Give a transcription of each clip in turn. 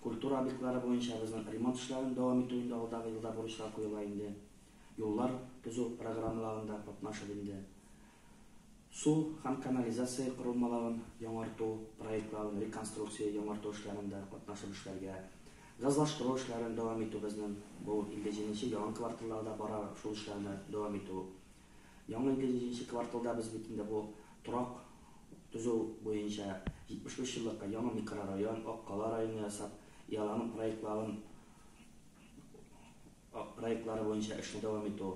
Культура объектлары буенча безнең ремонт эшләрен дәвам итү инде алдагы елда бурычлар куела инде. Юллар төзү программаларында катнашып инде. Су һәм канализация корылмаларын яңарту проектларын, реконструкция, яңарту эшләрендә катнашып эшләргә. Газлаштыру эшләрен дәвам итү безнең бу 57 нче яңа кварталларда бара шул эшләрне дәвам итү. Яңа 57 нче кварталда без бит инде бу торак төзү буенча 75 еллыкка яңа микрорайон, Ак кала районы ясап, и аларның проектларын проектлары буенча эшне дәвам итү.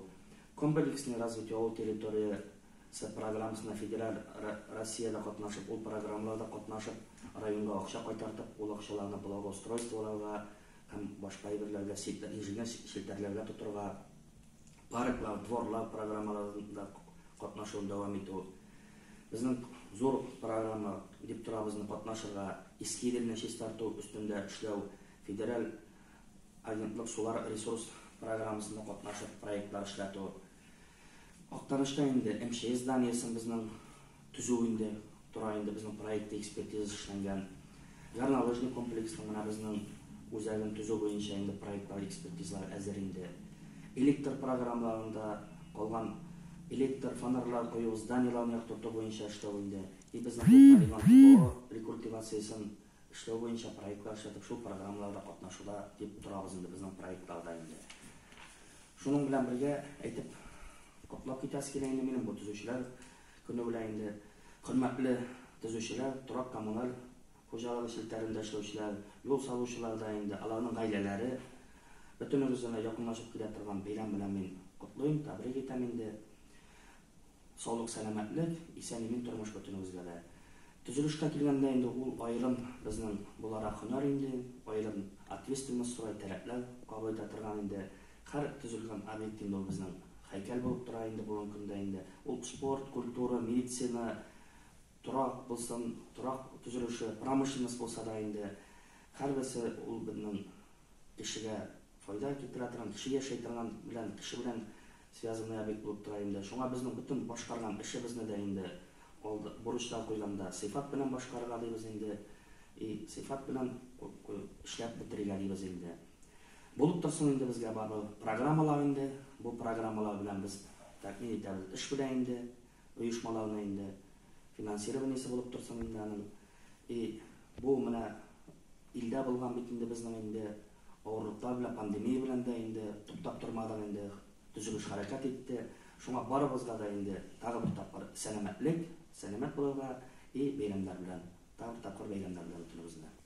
Комплексный развитие авыл территориясе программасына федераль Россиядә катнашып, ул программаларда катнашып, районга акча кайтартып, ул акчаларны благоустройстволарга һәм башка әйберләргә, инженер челтәрләргә тотырга, парклар, дворлар программаларында катнашуын дәвам итү. Безнең зур программа дип торабызны катнашырга, Иске Иделне чистарту өстендә эшләү, федераль агентлык сулар ресурс программасында катнашып проектлар эшләтү. Актанышта инде МЧС зданиесен безнең төзү инде тора инде безнең проекты экспертизасы эшләнгән. Горнолыжный комплексның менә безнең үзәген төзү буенча инде проектлар экспертизалар әзер инде. Электр программаларында калган электр фонарьлар кую, зданиеләрне яктырту буенча эшләү инде. И безнең бу полигон ТБО рекультивациясен эшләү буенча проектлар эшләтеп, шул программаларда катнашуда дип торабыз инде безнең проектларда инде. Шуның белән бергә әйтеп котлап китәсе килә инде минем бу төзүчеләр көне белән инде хөрмәтле төзүчеләр, торак-коммуналь хуҗалыгы челтәрендә эшләүчеләр, юл салучылар да инде, аларның гаиләләре, бөтенегезне дә якынлашып килә торган бәйрәм белән мин котлыйм, тәбрик итәм инде. Саулык-сәламәтлек, исән-имин тормыш бөтенегезгә дә. Төзелешкә килгәндә инде ул аерым безнең буларак һөнәр инде, аерым ответственность сорай, таләпләр кабул итә торган инде. Һәр төзелгән объект инде ул безнең һәйкәл булып тора инде бүгенге көндә инде. Ул спорт, культура, медицина, торак булсын, торак төзелеше, промышленность булса да инде, һәрберсе ул безнең кешегә файда китерә торган, кеше яшәй торган белән, кеше белән связанный объект булып тора инде. Шуңа безнең бөтен башкарган эшебезне дә инде алды бурычлар куйганда сыйфат белән башкарырга дибез инде. И сыйфат белән эшләп бетерергә дибез инде. Булып торсын инде безгә барыбер программалар инде. Бу программалар белән без тәэмин итәбез эш белән инде, оешмаларны инде. Финансированиесе булып торсын инде аның. И бу менә илдә булган бит инде безнең инде авырлыклар белән, пандемия белән дә инде туктап тормадык инде, төзелеш хәрәкәт итте. Шуңа барыбызга да инде тагы бер тапкыр сәламәтлек, сәламәт булырга и бәйрәмнәр белән, тагы бер тапкыр бәйрәмнәр белән бөтенебезне.